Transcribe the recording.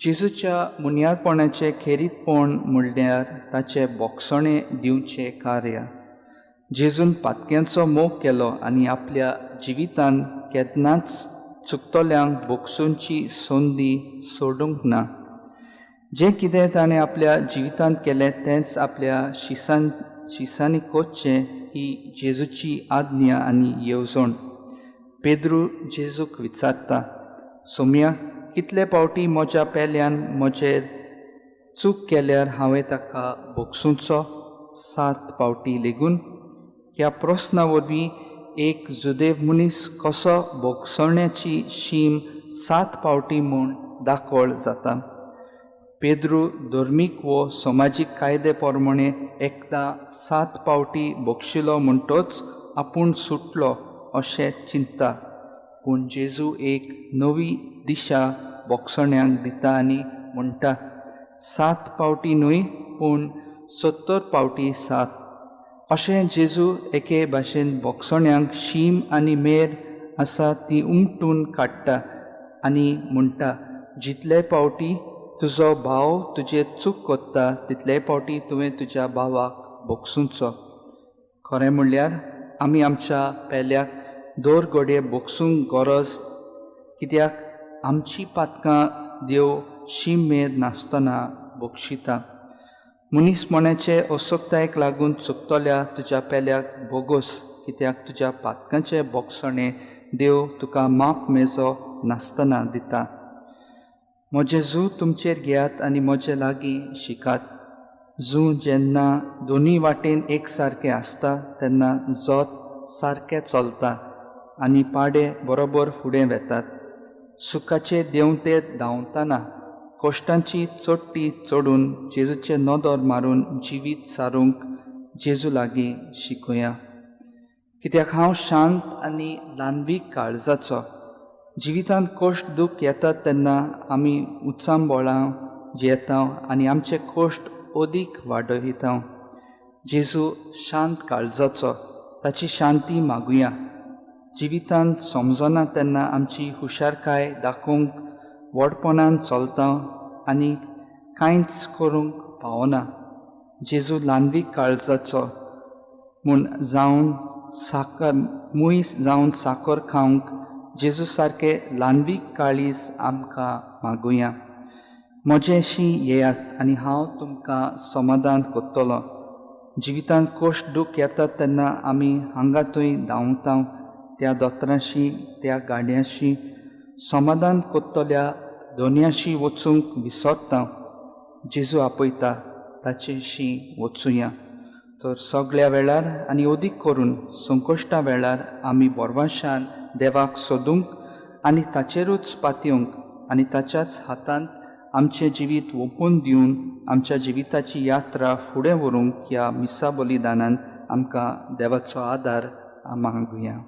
जेजूच्या मुनियारपणाचें खेरीतपण म्हणल्यार ताचें भोगसणें दिवचें कार्य. जेजून पातक्यांचो मोग केलो आनी आपल्या जिवितान केन्नाच चुकतल्यांक भोगसुची संदी सोडूंक ना. जें कितें ताणें आपल्या जिवितांत केलें तेंच आपल्या शिसांनी करचें ही जेजूची आज्ञा आनी येवजण. पेद्रू जेजूक विचारता, सोम्या, कितले फावटी म्हज्या पेल्यान म्हजेर चूक केल्यार हांवें ताका भोगसुचो? 7 फावटी लेगून? ह्या प्रस्ना वरवीं एक जुदेव मनीस कसो भोगसण्याची शीम 7 फावटी म्हूण दाखोळ जाता. पेद्रू धर्मीक वो समाजीक कायदे प्रमाणे एकदां 7 फावटी भोगशिलो म्हणटच आपूण सुटलो अशें चिंतता, पूण जेजू एक नवी दिशा भोगसण्यांक दिता आनी म्हणटा, 7 फावटी न्हय पूण 70 फावटी 7. अशें जेजू एके भाशेन भोगसण्यांक शीम आनी मेर आसा ती उमटून काडटा आनी म्हणटा, जितले फावटी तुजो भाव तुजेर चूक करता तितले फावटी तुवें तुज्या भावाक भोगसुचो. खरें म्हणल्यार आमी आमच्या पेल्याक दर घडये भोगसूंक गरज, कित्याक आमची पातकां देव शीम मेर नासतना भोगशिता. मनीसपणाचे असक्तायेक लागून चुकतल्या तुज्या पेल्याक भोगोस, कित्याक तुज्या पातकांचे भोगसणें देव तुका माप मेजो नासतना दिता. म्हजें जू तुमचेर घेयात आनी म्हजे लागीं शिकात. जू जेन्ना दोनूय वाटेन एक सारकें आसता तेन्ना जोत सारकें चलता आनी पाडे बरोबर फुडें वेतात. सुखाचे देंवते धांवतना कश्टांची चडटी चडून जेजूचे नदर मारून जिवीत सारूंक जेजू लागीं शिकया. कित्याक हांव शांत आनी ल्हानवीक काळजाचो. जिवितांत कश्ट दूख येतात तेन्ना आमी उचांबळां जियेता आनी आमचे कश्ट अदीक वाडयता. जेजू शांत काळजाचो, ताची शांती मागुया. जिवितांत समजना तेन्ना आमची हुशारकाय दाखोवंक व्हडपणान चलता आनी कांयच करूंक पावना. जेजू ल्हानवीक काळजाचो म्हूण जावन साकर मूय जावन साकर खावंक जेजू सारके ल्हानवीक काळीज आमकां मागुया. म्हजेशी येयात आनी हांव तुमकां समाधान करतलो. जिवितांत कश्ट दूख येतात तेन्ना आमी हांगा थंय धांवता, त्या दोतोराशी त्या गाडयांशी समाधान करतल्या दोनयाशी वचूंक विसरता. जेजू आपयता ताचेशी वचुया. तर सगळ्या वेळार आनी अदीक करून संकश्टा वेळार आमी बोरवाशान देवाक सोदूंक आनी ताचेरूच पातयेवंक आनी ताच्याच हातांत आमचें जिवीत ओंपून दिवन आमच्या जिविताची यात्रा फुडें व्हरूंक ह्या मिसा बलिदानान आमकां देवाचो आदार मागुया.